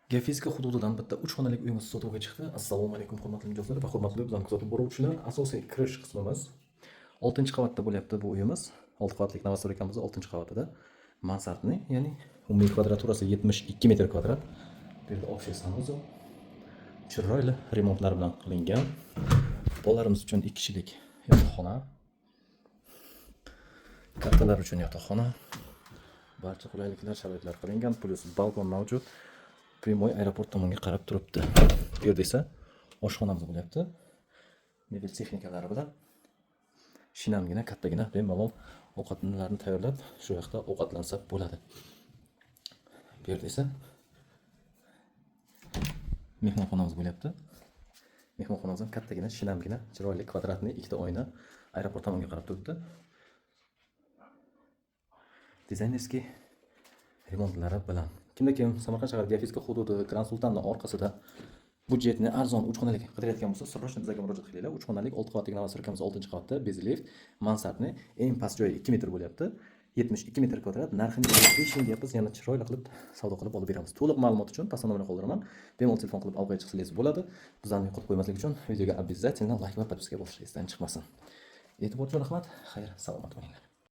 Geofizika hududidan bitta 3 xonalik uyimiz sotuvga chiqdi. Assalomu alaykum, hurmatli mijozlar va hurmatli bizani kuzatib boruvchilar. Asosiy kirish qismimiz 6-qavatda bo'lyapti bu uyimiz. 6 qavatlik новостройка miz 6-qavatida. Мансардный, ya'ni umumiy kvadraturasi 72 metr kvadrat. Bu yerda общий санузел. Chiroyli remontlar bilan qilingan. Bolalarimiz uchun 2 kishilik yotoqxona. Kattalar uchun yotoqxona. Barcha qulayliklar, sharoitlar qilingan, плюс balkon mavjud. Прямой aeroport tomonga qarab turibdi. Bu yerda esa oshxonamiz bo'lyapti. Mebel texnikalari bilan shinamgina, kattagina, bemalol ovqatlarni tayyorlab, shu yoqda ovqatlansa bo'ladi. Bu yerda esa mehmonxonamiz bo'lyapti. Mehmonxonamiz ham kattagina, shinamgina, chiroyli, квадратный, ikkita oyna, aeroport tomonga qarab turibdi. Дизайнерский remontlari bilan. Kimda kim Samarqand shahri, Geofizika hududi, Grand Sultanning orqasida бюджетный, arzon 3 xonalik qidirayotgan bo'lsa, срочно bizga murojaat qilinglar. 3 xonalik 6 qavatli новостройка miz 6-qavatda, без lift, мансардный, eng past joyi 2 metr bo'lyapti. 72 metr kvadrat, narxini 55 ming deyapmiz, yana chiroyli qilib savdo qilib olib beramiz. To'liq ma'lumot uchun pastda nomerni qoldiraman. Bemalol telefon qilib aloqaga chiqsangiz bo'ladi. Bizlarni yo'qotib qo'ymaslik uchun videoga обязательно layk va подписка bosish esdan chiqmasin. E'tibor uchun rahmat. Xayr, salomat bo'linglar.